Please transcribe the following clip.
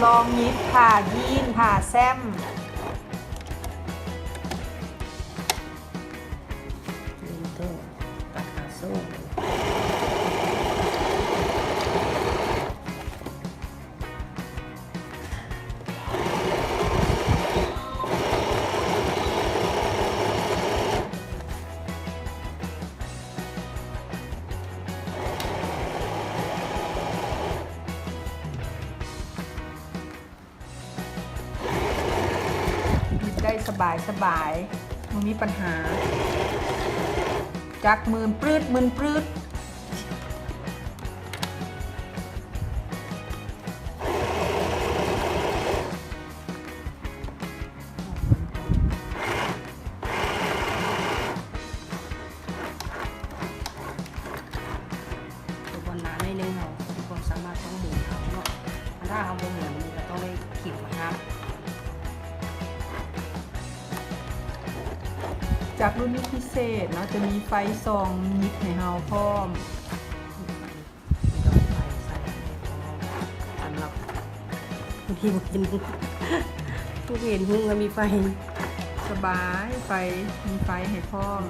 ລອງຫຍິບຜ້າຢີນ ຜ້າແຊ້ມ ເປັນຕົ້ນ ຕັດກາໂສ້. ຫຍິບໄດ້ສະບາຍໆ ບໍ່ມີປັນຫາ. ຈັກໝື່ນປຶດ ໝື່ນປຶດ. ຕົວບອນໜາໜ້ອຍໜຶ່ງ ເຮົາມີຄວາມສາມາດຕ້ອງໝູນເອົາເນາະ. ຄັນຖ້າເຮົາບໍ່ໝູນ ມັນກໍຕ້ອງໄດ້ເຂັມມາຮັບ. ຈາກລຸ້ນນີ້ພິເສດເນາະ ຈະມີໄຟສ່ອງຫຍິບໃຫ້ເຮົາພ້ອມ. ສຳລັບຜູ້ທີ່ບໍ່ເຫັນ ຜູ້ທີ່ເຫັນຮຸ່ງກໍມີໄຟ ສະບາຍ ໄຟ ມີໄຟໃຫ້ພ້ອມ.